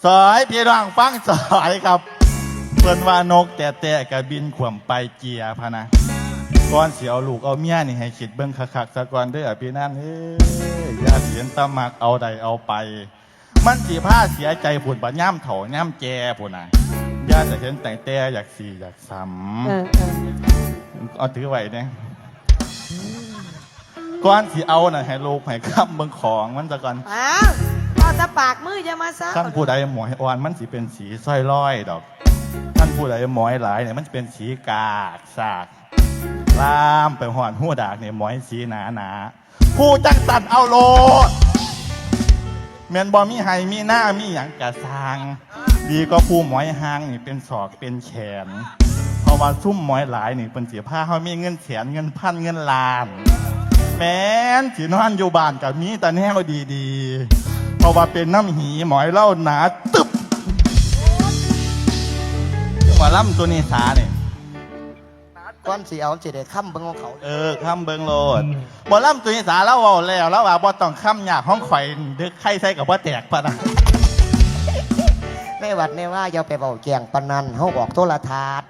ສອຍ ພີ່ນ້ອງຟັງສອຍຄັບ ເພິ່ນວ່ານົກແຕ້ໆກະບິນຂວ້ຳໄປເຈຍພະນະ. ກ່ອນຊິເອົາລູກເອົາເມຍນີ້ໃຫ້ຄິດເບິ່ງຄັກໆຊະກ່ອນເດີ ພີ່ນາງເອີຍ ຢ່າຊິເຫັນແຕ່ມັກເອົາໄດ້ເອົາໄປ ມັນຊິພາເສຍໃຈພຸ້ນ ບັດຍາມເຖົ້າຍາມແກ່ພຸ້ນນະ ຢ່າຈະເຫັນຕັ້ງແຕ່ຢາກສີ້ຢາກສຳ ເອີໆ ເອົາຖືໄວ້ແດ່. ກ່ອນຊິເອົານະ ໃຫ້ລູກໃຫ້ຄຳເບິ່ງຂອງມັນຊະກ່ອນ. ອ້າວ ເວົ້າແຕ່ປາກ ມືຢ່າມາຊະ. ຄັນຜູ້ໃດໝອຍອ່ອນ ມັນຊິເປັນສີຊອຍລອຍດອກ. ຄັນຜູ້ໃດໝອຍຫຼາຍນີ້ ມັນຊິເປັນສີກາກສາກ ລາມໄປຮອດຮູດາກນີ້ ໝອຍສີໜາໆ ຜູ້ຈັ່ງຊັ້ນເອົາໂລດ. ແມ່ນບໍ່ມີໄຮ່ມີນາມີຫຍັງກະຊ່າງ ດີກວ່າຜູ້ໝອຍຫ່າງນີ້ເປັນສອກເປັນແຂນ ເພາະວ່າຊຸມໝອຍຫຼາຍນີ້ ເພິ່ນຊິພາເຮົາມີເງິນແສນເງິນພັນເງິນລ້ານ ແມ່ນຊິນອນຢູ່ບ້ານກະມີແຕ່ແນວດີໆ ເພາະວ່າເປັນນຳຫີໝອຍລາວໜາຕຶບ. ໝໍລຳສຸນິສານີ້ ກ່ອນຊິເອົາ ຊິໄດ້ຄຳເບິ່ງຂອງເຂົາ. ເອີ ຄຳເບິ່ງໂລດ. ໝໍລຳຕຸນິສາລາວເວົ້າແລ້ວ ລາວວ່າບໍ່ຕ້ອງຄຳຍາກ ຂອງຂ້ອຍດຶກໄຂ່ໃສ່ກໍບໍ່ແຕກປານນັ້ນ. ໃນວັດໃນວາຢ່າໄປເວົ້າແຈ້ງປານນັ້ນ ເຮົາອອກໂທລະທັດ.